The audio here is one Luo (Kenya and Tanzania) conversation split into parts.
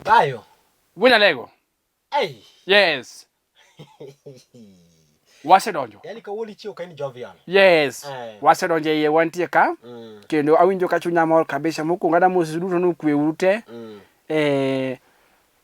Bayo. Wuod Hey. Yes. Wasedonjo. Yaani kawuono ichiew ka in jovial. Yes. Eh. Wasedonjo e iye wantie ka. Kendo awinjo ka chunya mor kabisa. Mokwongo adamosu duto ni okwe uru te. Eh,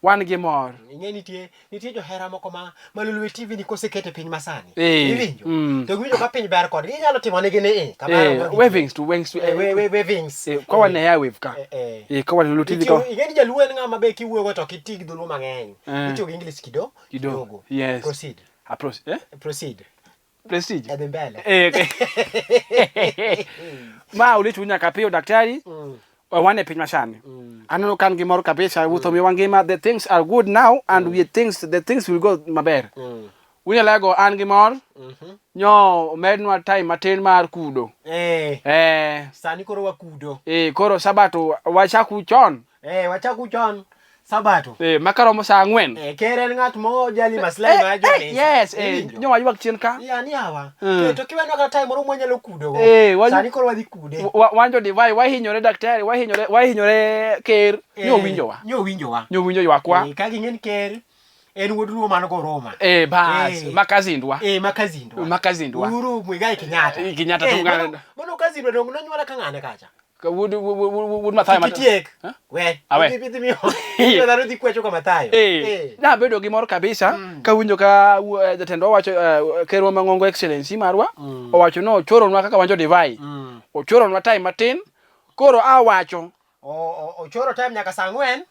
wan gi mor. Ing'e nitie nitie johera moko ma ma Lolwe TV ni kosekete piny masani. Eh, Iwinjo? mm. To giwinjo ka piny ber kodgi inyalo timo negi ni eh, kamano Eh, ma gitiyo. wavings to wings to Eh, we, we, wavings. Eh, ka wan e airwave ka. Eh, eh. Eh, ka wan e Lolwe TV Itiyo- ka. Ing'e ni jaluo en ng'ama be kiwuoyogo to ok iti gi dholuo mang'eny. Eh. Itiyo gi English kido Kidogo. Yes. Proceed. Approach, eh? Proceed. Prestige. Edhi mbele. Eh, okay. Ma ulichu nyaka piyo daktari. Wan e piny masani. Aneno ka an gi mor kabisa, wuotho miwa ngima, the things are good now and we things the things will go maber. Unyalego an gi mor. Nyo omednwa time matin mar kudo. Eh. Eh, Sani koro wakudo. eh, koro sabato wachaku chon. Eh, wachaku chon. Sabato. Eh, makaromo saa ang'wen. Eh, ker en ng'at mojali maslahi Eh, mar eh, jomisa. yes, eh, Iwinjo? nyo waywak chien ka. Ya ni hawa. Mm. To kiwenwa kata time moro mwanyalo kudo go. Eh, wanyo- Sani koro wadhi kude. Wan jo divai wahinyore daktari, wahinyore wahinyore ker, nyo winjowa. Nyo winjowa. Nyo winjo ywakwa. Eh, ka ging'e ni ker en wuod Luo man Goroma. Eh, bas, Eh. makazindwa. Eh, makazindwa. Makazindwa. Uhuru Muigai Kenyatta. Eh, Kenyatta, Eh, to ng'ane- mano kazindwa dong nonyuola ka ng'ane kacha. Ka wuod wuod- wuod wuod Mathayo Kik itiek. Huh? We. Awe. Idhi idhi miyo. Idhi dhano dhi kwecho ka Mathayo. Eh, Eh. nabedo gi mor kabisa kawinjo ka jatendwa wacho kerwa mang'ongo excellency marwa owacho ni ochoronwa kaka wan jo divai ochoronwa time matin koro awacho Ochoro time nyaka saa ang'wen.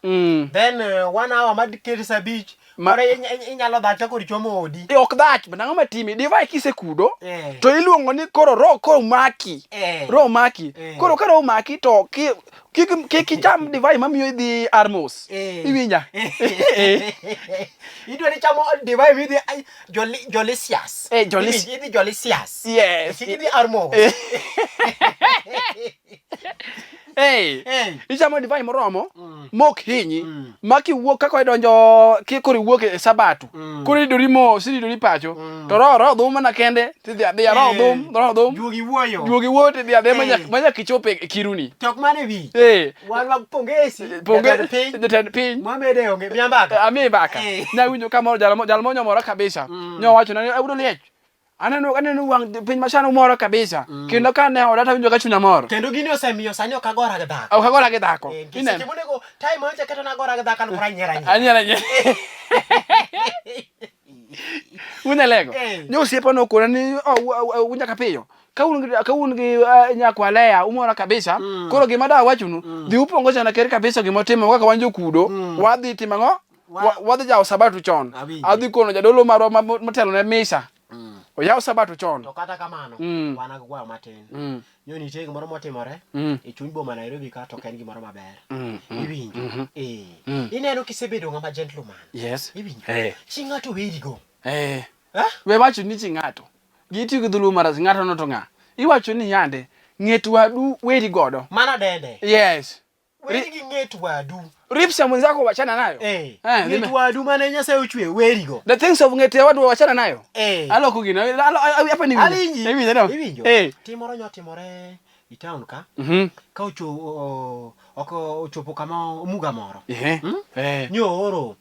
Then 1 hour mad ket saa 5. Koro inyalo dhach ka koro ichomo odi. Eh, ok dhach but ang'o matimi divai kisekudo Eh. to iluongo ni koro roho koro maki Eh. roho maki Eh. koro ka roho maki to kik icham divai mamiyo idhi armos Eh. iwinja Eh. Idwa ni chamo divai midhi ai, Jolisias. Eh, Idhi Jolisias. Yes. Kik idhi Armos. Eh. Hey. Eh. Ichamo divai moromo mok hinyi ma kiwuok kaka idonjo koro iwuok e sabato koro idori mos idori pacho to roho roho dhum mana kende tidhi adhiya roho Eh. dhum roho dhum Juogi wuoyo. juogi wuoyo tidhi adhiya Eh. manyaka ichop e kiruni To ok mano e wi. Eh. Wan mag pongesi. Ponge Jatend piny. jatend piny Mwamede onge miambaka. amiyi mbaka Eh. nawinjo ka moro jal monyomora kabisa nyowacho na ni audo liech aneno aneno wang' piny masani moro kabisa kendo ka ne oda tawinjo ka chunya mor Kendo gini osemiyo sani ok agora gi dhako. ok agora gi dhako Eh, nikech ineno seche monego time manyocha keto nagora gi dhako an koro anyiero anyiera. anyiero anyiera Unyalego. Eh. Nyo osiepa nokona ni oh, unyaka piyo. Ka un gi nyakwa Leah umora kabisa. Koro gima da wachonu, dhi upongo chana ker kabisa gima otimo kaka wan jokudo, wadhi timo ang'o? Wadhi jawo sabato chon. Awinjo. Adhi kono jadolo marwa motelo ne misa. Oyaw sabato chon. To kata kamano, wan gi gwayo matin. Nyo nitie gimoro motimore e chuny boma Nairobi ka to ok en gimoro maber. Iwinjo? Eh. Ineno kisebedo ng'ama gentleman. Yes. Iwinjo? Eh. Chi ng'ato werigo. Eh. Eh? We wacho ni chi ng'ato. Gitiyo gi dholuo marach ng'ato no to ng'a? Iwacho ni yande ng'et wadu weri godo. Mano dende. Yes. Weri gi ng'et wadu. Ripsa mwenzako wachana nayo. Eh. Eh, Ng'et wadu mane Nyasaye ochweyo werigo. The things of ng'et wadu wachana nayo. Eh. Aloko gino. Hapa ni winjo. Awinji. Iwinjo no? Iwinjo. Eh. Tim moro nyotimore e town ka. Ka ok ochopo kama omuga moro. Eh. Eh. Nyooro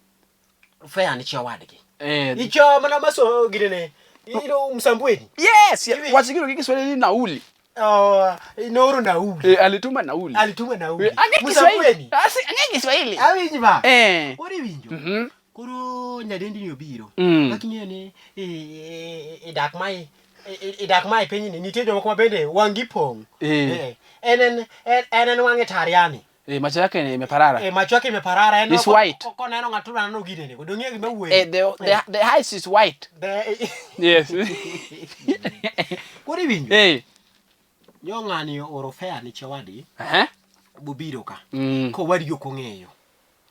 fare ni chi owadgi. Eh. Icho mana maso ginene. Ino msambweni. Yes. Iwinjo. Wacho gino gi Kiswahili ni nauli. Oh, nooro nauli. Eh, alituma nauli. Alituma nauli. Eh, ang'e Kiswahili. Msambweni. Asi ang'e Kiswahili. Awinji ba. Eh. Koro iwinjo. Koro nyadendi ni obiro. Kaka ing'eyo ni idak ma idak ma e pinyni nitie jomoko ma bende wang'gi pong'. Eh. Eh, en wang'e tar yani. Eh, macho yake ni imeparara. Eh, macho yake imeparara en It's white. Koneno ng'ato nano ginene. Dong'e gima wuoyo. Eh, the eyes is white. Yes. Koro iwinjo. Eh. Nyo ng'ani ooro fare ni chi owadgi Eh. bobiro ka. Kowadgi ok ong'eyo.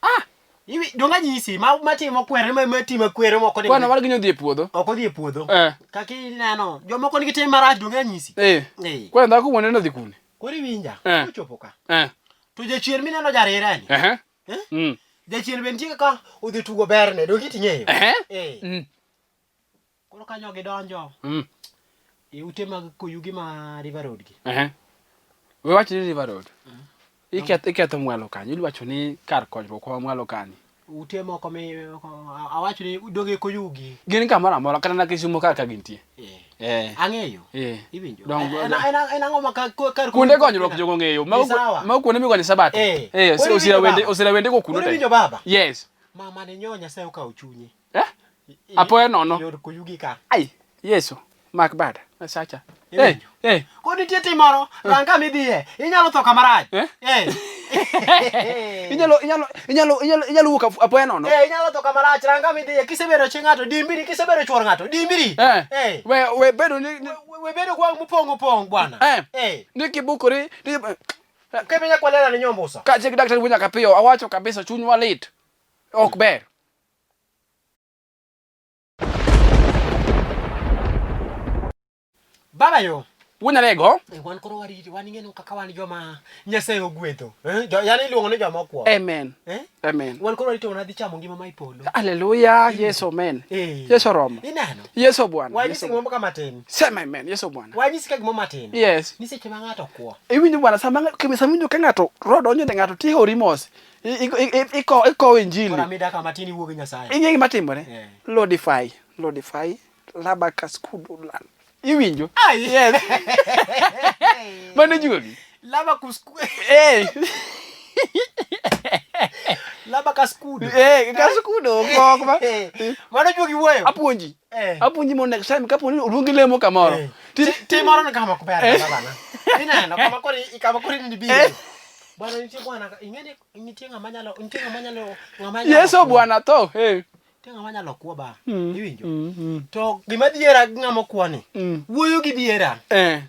Ah. Iwi donge anyisi ma matimo kwere ma matimo kwere moko ni. Kwano wadgi nodhi e puodho. Ok odhi e puodho. Eh. Kaka ineno jomoko nigi tim marach donge anyisi. Eh. Eh. Kwano dhako wuone nodhi kune. Koro iwinja. Eh. Ochopo ka. Eh. To jachien mineno jarire ni. Eh. Eh? Mm. Jachien be nitie kaka odhi tugo berne donge iting'eyo. Eh. Eh. Koro kanyo gidonjo e ute mag koyugi ma River Road gi. Eh. We wach ni River Road. Iketho mwalo kanyo. Iwacho ni kar konyruok wa mwalo kani. Ute moko mi awacho ni donge koyugi. Gin kamoro amora kata na Kisumo kar ka gintie. Eh. Eh. Ang'eyo. Eh. Iwinjo. Dong- En ang'o ma kar Kuonde gonyruok jogo ng'eyo. Mago Sawa. mago kuonde migonye sabato. Eh. Eh, Koro osira iwinjo wende baba? osira wende go kuno Koro te. iwinjo baba? Yes. Mama ne nyo Nyasaye okawo chunye. Eh? Apoya nono. Yor koyugi ka. Ai, Yesu, mak bada. Sacha. Eh, Iwinjo? eh. Koro nitie tim moro, rang kama idhiye, inyalo tho kama rach. Eh? Eh. Inyalo inyalo inyalo inyalo inyalo wuok apoya nono. Eh, inyalo tho kama rach, rang kama idhiye, kisebedo chi ng'ato, dimbiri, kisebedo chuor ng'ato, dimbiri. Eh. Eh. We we bedo ni ni- We bedo gwang' mopong' opong' bwana. Eh. Eh. ni kibukori ni Keminya kwalela ni nyombuso. ka chik daktari wunya kapiyo awacho kabisa chunywa lit. Ok ber. Baba yo. Wunya lego. Eh, wan koro wariti, wan ing'eno kaka wan joma Nyasaye ogwedho. Eh? Jo, yani iluongo ni joma okwo. Amen. Eh? Amen. Wan koro warito wana dhi chamo ngima ma ipolo. Haleluya. Yesu amen. Eh. Yesu romo. Ineno? Yesu Bwana. Wanyisi Yesu. gimoro kama tin. Sema amen. Yesu Bwana. Wanyisi ka gimoro matin. Yes. Ni seche ma ng'ato okwo. Iwinjo bwana sama sama iwinjo ka ng'ato roho donjo ne ng'ato tihori mos. Ikowo Koro injili. amida kama tin iwuo gi Nyasaye. Ing'e gima timore? Eh. Lodify, lodify, labakaskudu lan. Iwinjo? Ai. Yes. Mano juogi. Laba kusku. Eh. Laba kaskudo. Eh, kaskudo ok ok ma. Eh. Mano juogi wuoyo. Apuonji. Eh. Apuonji mondo next time kapo ni oluongi lemo kamoro. Eh. Ti Tim moro ni kama ok ber baba na. Ineno kama koro kama koro in biro. Eh. Bwana nitie bwana ing'e ni nitie ng'ama nyalo nitie ng'ama nyalo ng'ama nyalo Yesu kwo. Bwana tho. Eh. Nitie ng'ama nyalo kwo ba. Mm. Iwinjo? Mm, mm, To gima dhiera gi ng'ama okwo ni. mm. Wuoyo gi dhiera. Eh.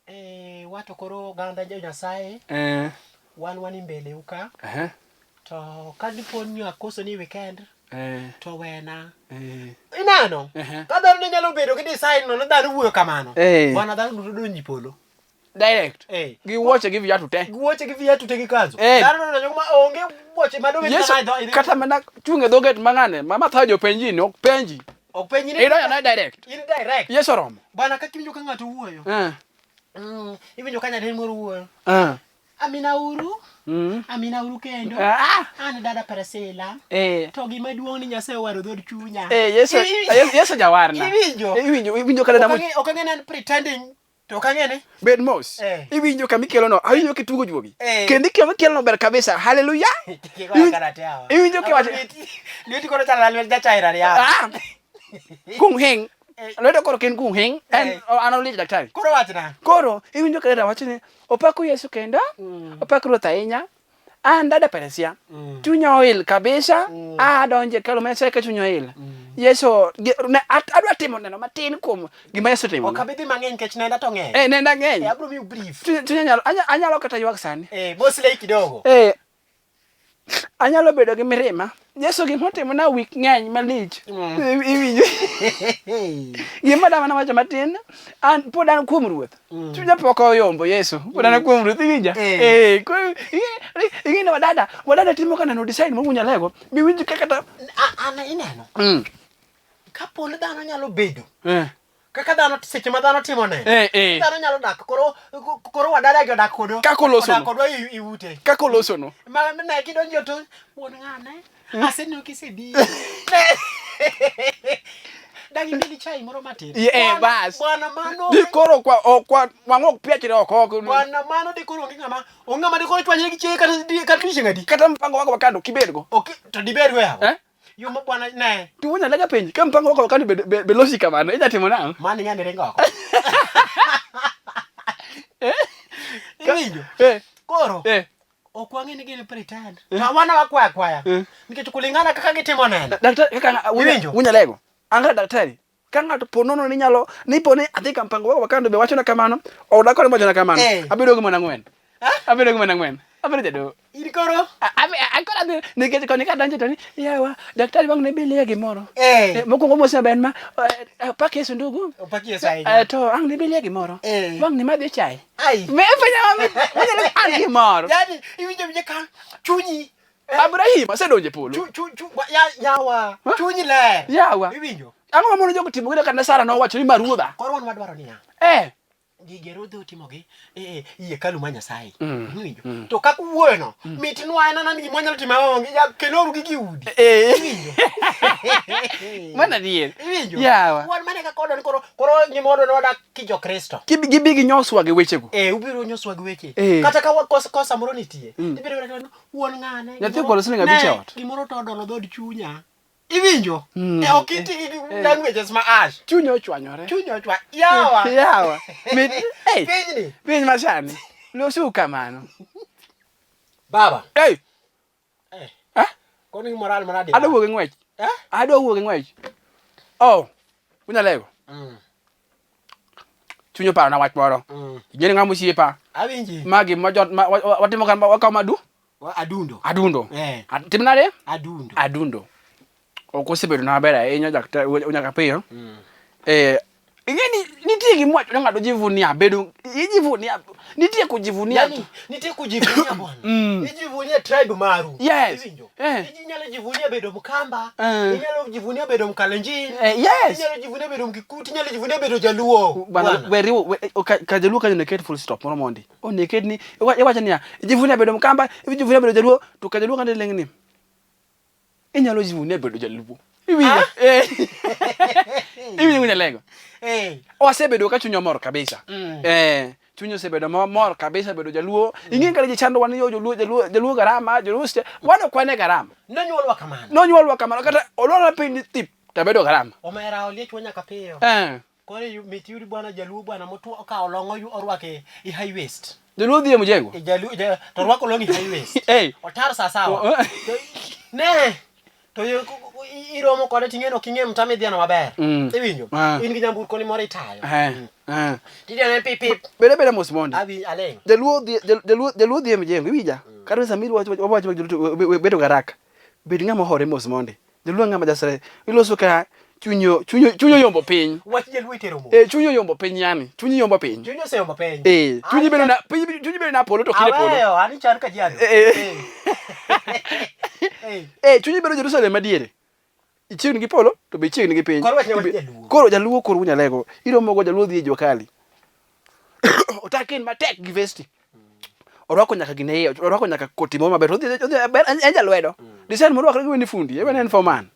Eh, wato koro oganda jo Nyasaye Eh. wan wan mbele u ka Eh. to ka dipo ni akoso ni weekend Eh. to wena. Eh. Ineno? Ehe. Ka dhano ne nyalo bedo gi design no ne dhano wuoyo kamano. Eh. Bwana dhano duto donji polo. Direct. Eh. Gi wuoche gi viatu te. Gi wuoche gi viatu te gi kanzu. Eh. Dhano nodonjo kuma onge wuoche madobet Yesu kama idho- kata mana chung' e dho gate mang'ane ma Mathayo jopenji ni ok penji. Ok penji ni Idonjo na direct. in direct. Yesu oromo. Bwana kaka iwinjo ka ng'ato wuoyo. Eh. Iwinjo ka nyaden moro wuoyo. Eh. Amina uru. Mm. Amina uru kendo. Ah. An dada Priscilla. Eh. To gima duong' ni Nyasaye owaro dhood chunya. Eh, Yesu Yesu jawarna. Iwinjo? Iwinjo, iwinjo kata Ok damo ang'e- ok ang'e ni en pretending to ok ang'e ni bed mos. Eh. Iwinjo kama ikelo no, awinjo kitugo juogi. Eh. Kendo ikelo ikelo no ber kabisa. Haleluya. Kik karate hawa. Iwinjo kiwacho Lweti koro chalo lwet jachaira ni hawa. Ah. Kung hing. Eh. Lwedo koro ken kung hing. En Eh. an olich daktari. Koro wachna. Koro iwinjo kaka wacho ni opako Yesu kendo opak Ruoth ahinya. An dada Peresia. Chunya oil kabisa. Adonjo e hekalu mar Nyasaye ka chunya oil. Yesu adwa timo neno matin kuom gima Yesu timo. Ok abi dhi mang'eny nikech nenda to ng'eny. Eh, nenda ng'eny. Eh, abiro miyi brief. Chunya nyalo anyalo kata ywak sani. Eh, mosle kidogo. Eh, anyalo bedo gi mirima. Yesu gima otimona wik ng'eny malich. Iwinjo? Gima dama nawacho matin, an pod an kuom Ruoth. Chunya pok oyombo Yesu. Pod an kuom Ruoth, iwinja? Eh. Eh, koro ing'e ni wadada, wadada timo ka neno design mowinjo alego, miwinj ka kata An ineno. Kapo ni dhano nyalo bedo Eh. kaka dhano seche ma dhano timo neno. Eh, eh. Dhano nyalo dak koro koro wadada gi odak kodo. Kaka olosono. Odak kodwa i ute. Kaka olosono. Ma ne kidonjo to wuon ng'ane. Aseneno kisebiro. Dag imedi chai moro matin. Eh, bas. Bwana mano. Di koro kwa ok kwa wang' ok piachre oko ok. Bwana mano di koro onge ng'ama onge ng'ama di koro chwanyre gi chiege kata kata chieng' adi. Kata mpango wako wa kando kibedgo. Ok to dibed go yawa. Eh? Yo ma bwana ne. To wuon Nyalaga penji, ka mpango wako wa kando be losi kamano, inya timo nang'o? Mano ing'e ni ringo oko. Iwinjo? Eh, Koro eh. ok wang'e ni gin pretend. To wana wakwaya akwaya. Nikech kulingana kaka gitimo neno. Daktari kaka Iwinjo? wuon Nyalego. An kaka daktari, ka ng'ato po nono ni nyalo, ni po ni adhi ka mpango wako wa kando be wachona kamano, oda kode wachona kamano. Eh. Abedo gi mon ang'wen. Ah? Abedo gi mon ang'wen. Abedo jadoho. In koro? Akoro adhi nikech koni kadonjo to ni yawa daktari wang' ne bilie gimoro. Eh. Eh, mokwongo mos maber ma opak Yesu ndugu. Opak Yesu ahinya. Eh, to ang' ne bilie gimoro. Eh. Wang' ne madhi chai. Ai. Me fanya mami. Wanyalo an gimoro. Yaani iwinjo winjo ka chunyi Abrahim asedonjo e polo. chu chu chu ya yawa chunyi ler. Yawa. Iwinjo? Ang'o ma mono jogo timo gino kata Sara nowacho ni ma ruodha. Koro wan wadwaro niya. Eh. Gigi ero odhi otimogi e e i hekalu mar Nyasaye. Mm. Iwinjo? Mm. To kaka uwuoyono, mitnwa en ana ni gima wanyalo timo ang'o, ya keloru gigi e udi. Eh. Iwinjo? Mano adier. Iwinjo? Yawa. Wan mana kaka wadwa ni koro koro ngima wadwa ni wadak ki jo-Kristo. Gibi gibi ginyoswa gi wechego. Eh, ubiro nyoswa gi weche. Eh. Kata ka wa- kosa, kosa moro nitie. Mm. Ibiro yudo ni wuon ng'ane. Nyathi gimoro- okwalo siling abich e Ne, ot. Gimoro to odolo dhood chunya. Iwinjo? Mm. Eh, ok iti gi Eh. languages ma ash. Chuny ochwanyore. Chuny ochwa. Yawa. Yawa. Mit, hey, Pinyni. piny masani. Losu kamano. Baba. Hey, Eh. Eh? Kono gi moral manade. adwa wuok e ng'wech. Eh? Adwa wuok e ng'wech. Oh, unyalego. Chuny oparona wach moro. Ing'e ni ng'ama osiepa. Awinji. Ma gima jot ma wa- wa- watimo kan wakawo madu Wa- Adundo. adundo. Eh. Tim nade? Adundo. Adundo. Ok osebedo na maber ahinya daktari nyaka piyo. Eh, ing'e ni nitie gima wacho ni ng'ato jivunia bedo ijivunia nitie kujivunia Yani, nitie kujivunia bwana. Mm. Ijivunia tribe maru. Yes. Iwinjo? Eh. Inyalo jivunia bedo Mkamba. Eh. Inyalo jivunia bedo Mkalenjin. Eh, yes. Inyalo jivunia bedo Mkikuyu, inyalo jivunia bedo Jaluo. Bana Bwana. we riwo we- o- ka ka jaluo kanyo neket full stop moro mondi oneket ni iwacho niya ijivunia bedo mkamba ijivunia bedo jaluo to ka jaluo kanyo leng'ni inyalo jivunia bedo jaluo iwinjo eh iwinjo nyalego Eh. wasebedo ka chuny omor kabisa Mm. eh chuny osebedo mor kabisa bedo jaluo ing'e kata ji chando wan yo jaluo jaluo jaluo garama jaluo wan ok wan e garama Nonyuolwa kamano. nonyuolwa kamano kata olwora piny ni tip tabedo garama Omera oliech wa nyaka piyo. eh Koro mit yud bwana jaluo bwana motwo okawo long orwake i high waist. Jaluo dhi e mjengo. E jaluo ja, to orwako long i high waist. Hey. Otar saa sawa. Oh, oh. To, ne to iromo kode ting'e no king'e mta midhiano maber. Mm. Iwinjo? Ah. In gi nyamburko ni moro itayo. Eh. Eh. Tidene pip pip. Bede bede mos mondi. Abi aleng. Jaluo dhi jaluo jaluo dhi e mjengo iwinja. Kata samiri wacho wacho jaluo bedo garaka. Bed ng'ama ohore mos mondi. Jaluo ng'ama jasre. Iloso ka chunyo chunyo chunyo yombo piny. Wach jaluo itero mos. Eh chunyo yombo piny yani. Chunyi yombo piny. Chunyi oseyombo piny. Eh chunyi bedo na piny chunyi bedo na polo to kine polo. Aweyo, an ichan ka jiado. Eh. Eh. Eh chunyi bedo Jerusalem madiere. Ichiegni gi polo to be ichiegni gi piny. Koro wachne wach jaluo. Koro jaluo koro unyalego. Iromo go jaluo dhi e jua kali. Otakin matek gi vesti. Orwako nyaka gine iye, orwako nyaka koti moro maber. Odhi odhi ber en jalwedo. Design morwako gi ni fundi, en en foreman.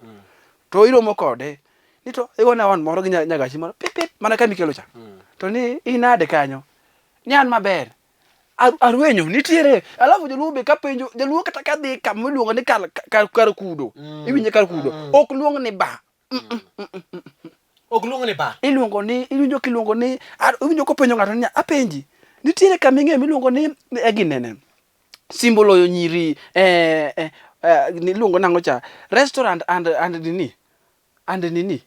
To iromo kode. Ni to igone on moro gi nyagachi moro pip pip mana kama ikelo cha. To ni inade kanyo. Ni an maber. Arwenyo nitiere. Alafu jaluo be kapenjo jaluo kata kadhi kama iluongo ni kar kar, kar kudo. Iwinje kar kudo. Ok luong ni ba. Ok luong ni ba. Iluongo ni iwinjo kiluongo ni iwinjo kopenjo ng'ato ni apenji. Nitiere kama ing'eyo miluongo ni e ginene. Simbo loyo nyiri eh, eh, eh, niluongo nang'o cha restaurant and and nini and nini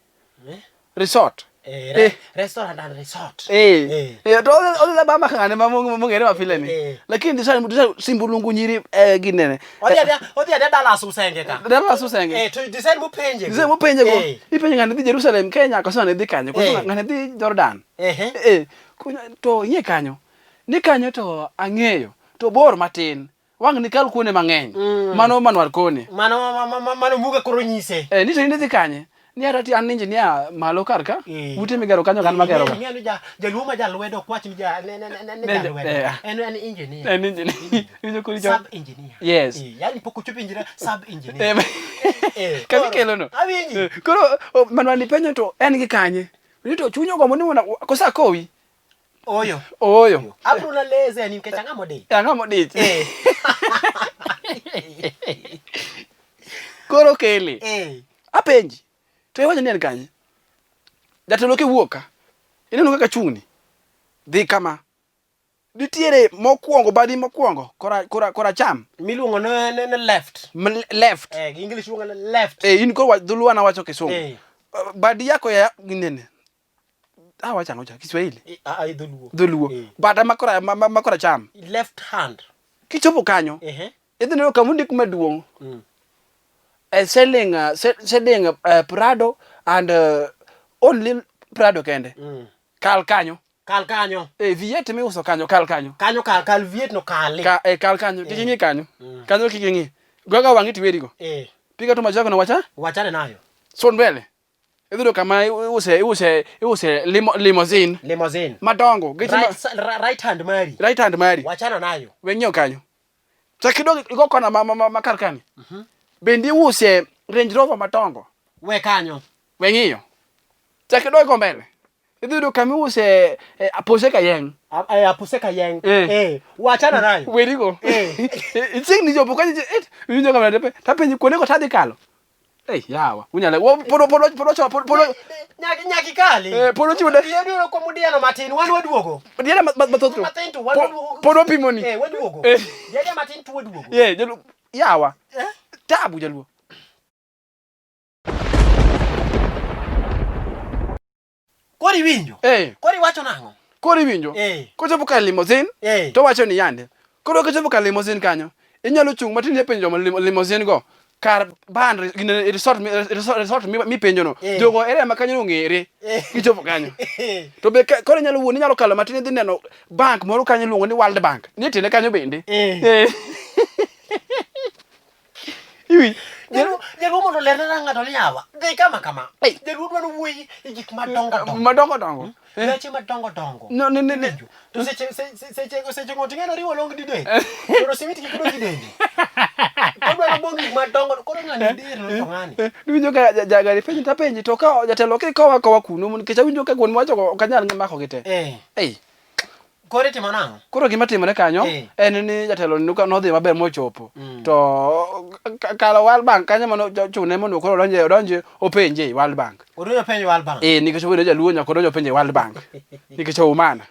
Eh? resort. Eh, Eh. restaurant and resort. Eh. Eh. Eh, to odhi bama ng'ane ma mong'ere mapile ni. Eh. Lakini design design Simbo luongo nyiri eh, ginene. Odhi adhiya odhi adhiya Dallas Usenge ka. Dallas Usenge. Eh, to design mopenje. go. Design mopenje go. Eh. Ipenjo ng'ane dhi Jerusalem Kenya koso ng'ane dhi kanyo koso Eh. ng'ane dhi Jordan. Ehe. Eh, to ing'e kanyo. Ni kanyo to ang'eyo. To bor matin. Wang' ni kal kuonde mang'eny. Mm. Mano manwar koni. Mano mano muga koro nyise. Eh, ni to in idhi kanye? Ni arati an engineer malo kar ka. Eh. Ute migero kanyo kan magero ka. Ing'eyo ni ja jaluo ma jalwedo ok wach ni ja ne ne ne ne Ne, jalwedo. eh. En en engineer. En engineer. Iwinjo koro icho- Sub engineer. Yes. Eh, yani pok ochopo engineer, sub engineer. Eh, Eh, Kama koro, ikelo no. Awinji. Eh, Koro oh, manwar ni penjo to en gi kanye? Ni to chuny ogombo ni mondo koso akowi. Oyo. Ooyo. Abro na leze ni nikech ang'o modich. Ang'o modich? Eh. Koro kele. Eh. Apenji. To iwacho ni en kanye? Jatelo kiwuok ka. Ineno kaka chung'ni. Dhi kama. Nitiere mokwongo badi mokwongo kora kora koracham. Miluongo ne ne ne left. Left. Eh, gi English luongo ni left. Eh, in koro dholuo an awacho kisungu. Eh. Badi yako ya ginene. Awacho ang'o cha? Kiswahili. Eh, ah, ah, dholuo. Dholuo. Eh. Bada makora ma, ma, makora cham. Left hand. Kichopo kanyo, Ehe. idhi neno kama ondik maduong'. Mm. Selling selling Prado and only Prado kende. Mm. Kal kanyo. Kal kanyo. Eh, V8 miuso kanyo, kal kanyo. Kanyo kal kal V8 no kali. Ka, eh, kal kanyo, kik ing'i kanyo. Mm. Kanyo kik ing'i. Goga wang'i tiwerigo. Eh. Piga tu macho yako na wacha, Wachane nayo. son mbele. Idhi yudo kama iuse iuse iuse limo, limousine Limousine. madongo geche ma Right, right hand mari. Right hand mari. Wachana nayo. We ng'iew kanyo. Chak idog igo kona ma kar kani. Bende iuse Range Rover madongo. We kanyo. We ng'iyo. Chak idog igo mbele. Idhi yudo kama iuse apose kayeng. Apose kayeng. Eh. Wachana nayo. Werigo. Ichiegni chopo kanyo iwinjo ka ng'ato tapenji kuondego tadhi kalo. Ei, yawa. Unyalo pod pod pod pod pod Nyaka ikali. Eh, pod ochiwo Yeduro kuom dieno matin wan waduogo. Dieno mathoth to. Matin to wan waduogo. Pod wapimoni. Eh, waduogo. Dieno matin to waduogo. Eh, jaluo. Yawa. Eh? Tabu jaluo. Koro iwinjo? Eh. Koro iwacho nang'o? Koro iwinjo? Eh. Kochopo kar limousine, Eh. to wacho ni yande. Koro kochopo kar limousine kanyo, inyalo chung' matin ipenjo joma limousine go kar ban gine resort resort mipenjo no. Eh. Jogo ere ma kanyo ong'ere. Eh. Kichopo kanyo. Eh. To be koro inyalo wuon inyalo kalo matin idhi neno bank moro kanyo iluongo ni World Bank. Nie tiende kanyo bende. Eh. Eh. Iwi. Jaluo mondo olerne na ng'ato ni yawa. Dhi kama kama. Ei. Jaluo dwaro wuoyi e gik madongo dongo. Madongo dongo. Weche madongo dongo. No, ne, ne, ne. Iwinjo? To seche seche seche go ting'eno riwo long di del. Koro simiti kik donj dende. Odwaro bong gik madongo koro ng'ani dir to ng'ani. Iwinjo ka jagari penji tapenji to ka jatelo kikowa kowa kuno nikech awinjo ka kuon miwacho go ok anyal mako gi te. Eh. Ei. Koro itimo nang'o? Koro gima timore kanyo Eh. en ni jatelo ni nodhi maber mochopo. To kalo World Bank kanyo mano chune mondo koro odonje odonje openje World Bank. Odonjo penj World Bank. Eh, nikech obedo jaluo nyaka odonjo openje World Bank. Nikech oumana.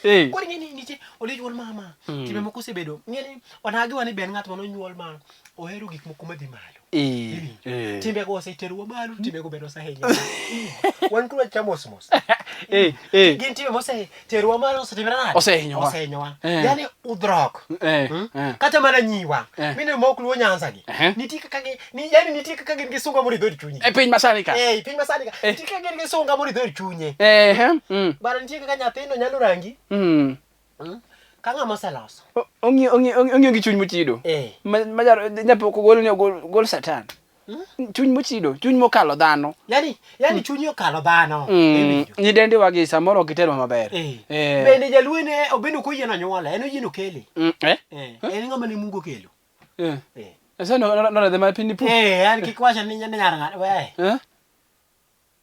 Eh. Koro ing'e ni nitie Oliech wuon mama. Timbe moko osebedo. Ing'e ni wanagi wani be en ng'at mane onyuol ma ohero gik moko madhi malo. Eh. Eh. Timbego oseterowa malo, timbego bende osehinyowa. Wan koro wachamo mos mos. Eh. Eh. Gin timbe moseterowa malo osetimre nade? Osehinyowa. Osehinyowa. Eh. Yani udhrok. Eh. Eh. Kata mana nyiwa. Eh. Mine ma ok luwo Nyanza gi. Eh. Nitie kaka gi ni yani nitie kaka gin gi sunga moro e dhood chunyi. E piny masani ka. Eh, piny masani ka. Eh. Nitie kaka gin gi sunga moro e dhood chunye. Eh. Mm. Bara nitie kaka nyathino nyalo rangi. Mm. Ka ng'ama oseloso. Ong'iyo ong'iyo ong'iyo gi chuny mochido. Eh. Ma japok ogol ni ogol gol satan. Chuny mochido, chuny mokalo dhano. Yani chunyi okalo dhano. Iwinjo? Nyidendiwa gi samoro ok giterwa maber. Eh. Eh. Bende jaluo ne obende ok oyie nonyuole, en oyie nokele. Eh? Eh. En ng'ama ne Mungu okelo. Eh. Eh. Ese no no no ma piny pu. Eh, an kik wacha ni nyar ng'ato. We. Eh?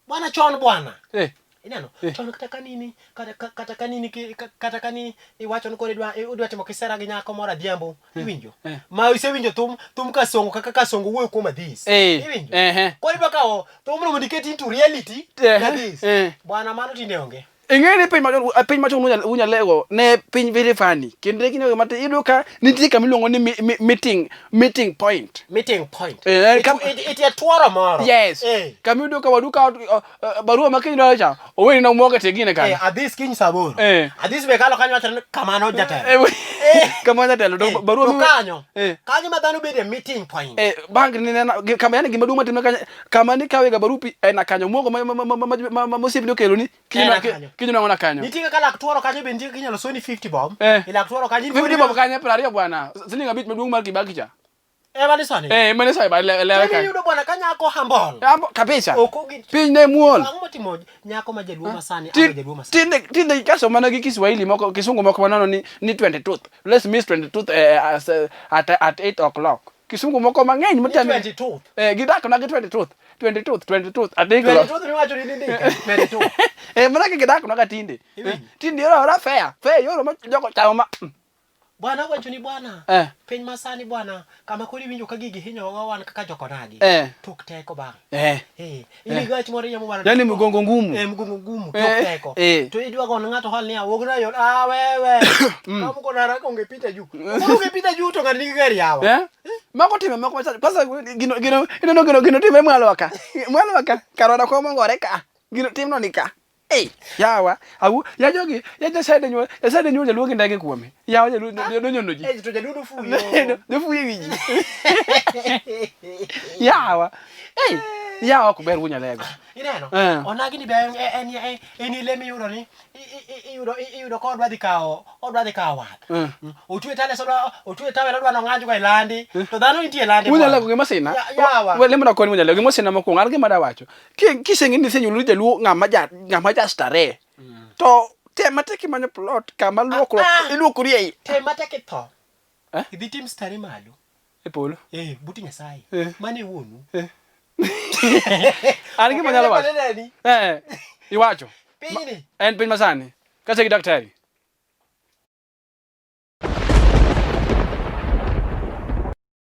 Bwana chon bwana. Eh. Ineno? Eh. Chon kata ka nini, kata ka nini kata ka ni iwacho ni koro idwa timo kisera gi nyako moro adhiambo. Iwinjo? Eh. Ma isewinjo thum kasongo kaka kasongo wuoyo kuom adhis. Eh. Iwinjo? Eh. Koro idwa kawo thumno mondo iket into reality. Eh. Adhis. Eh. Bwana mano tinde onge. Ing'e ni piny machon unyalego ne piny very funny. Kendo kinyo matin iyudo ka nitie kama iluongo ni meeting point. Meeting point. Eh, Itie tuoro moro. Yes. Eh. Kama iyudo ka wadu ka barua ma kiny dwaro cha oweni na umwoke tie gine kanyo. Eh, adhis kiny saa aboro. Eh. Adhis be kalo kanyo wacho ni kamano jatelo. Eh, kamano jatelo to Eh, barua to kanyo. Eh. Kanyo ma dhano bede meeting point. Eh, bank ni nena kama yani gima duong' matimore kanyo kama ni kawe ga barupi en kanyo muogo ma mosiepni okelo ni En kanyo. kinyo nang'o na kanyo. Nitie kaka lak tuoro kanyo be nitie kaka inyalo soni 50 bob. Eh. E lak tuoro kanyo. 50 bob kanyo 20 bwana. Siling 5 maduong' mar Kibaki cha. Ema ni soni. Eh, mane sai ba lewe Kendo kanyo. iyudo bwana ka nyako humble. Ambo kabisa. Ok ogi. Piny ne muol. Ang'o motimo nyako ma jaluo masani ama jaluo masani? Tinde ikaso mana gi Kiswahili moko kisungu moko manono ni 22th. Let's miss 22th as, at 8 o'clock. Kisungu moko mang'eny motame. 22th. Eh, gidak na gi 22th. 22th, 22th at 8 o'clock. 22th miwacho ni ndike. 22. Eh, mana kaka gidak na ga tinde. Iwinjo? Tinde yoro ora fair. Fair yoro ma jogo chamo ma. Bwana wacho ni bwana. Eh. Piny masani bwana kama koro iwinjo ka gigi hinyowa wan kaka jokonagi. Eh. Tok teko bang'. Eh. Eh. In gi gach moro iyamo bwana. Yani mgongo ngumu. Eh, mgongo ngumu tok Eh, teko. eh. To idwa gono ng'ato hol niya wuog na yo. Ah wewe. Kama kona haraka ungepita juu. Koro ungepita juu to ng'ani nigi gari yawa. Eh? Mako time moko macha. Kwanza gino ineno gino time mwalo ka. Mwalo ka. Karona kwa mongore ka. Gino timno ni ka. Ei, yawa. Au ya jogi, ya Nyasaye nyuol, Nyasaye nyuol jaluo gi ndege kuome. Yawa jaluo nonyono ji. Eh, to jaluo dofuyo. Jofuyo e wi ji. Yawa. Ei. Ya ok ber wunyalego. Ineno? Eh. Onagi ni be en en en en le miyudo ni iyudo iyudo ka odwa dhi kawo odwa dhi kawo wath. Otwe tale so otwe tawel odwa nong'anj go e landi. To dhano nitie e landi. Wunyalego gima sina. Yawa. We lemo koni wunyalego gima sina mokwongo an gima dawacho. Kiseng'e ni isenyuolori jaluo ng'ama ja ng'ama ja starehe. To tem matek imanyo plot kama luokruok Ah, ah. iluokori ei Tem matek itho. Eh? Idhi tim stare malo. e polo. Eh, but Nyasaye. Eh. Mano e wuonu. An gima anyalo wacho. Neni. Eh, iwacho. Pinyni. En piny masani. Kase gi daktari.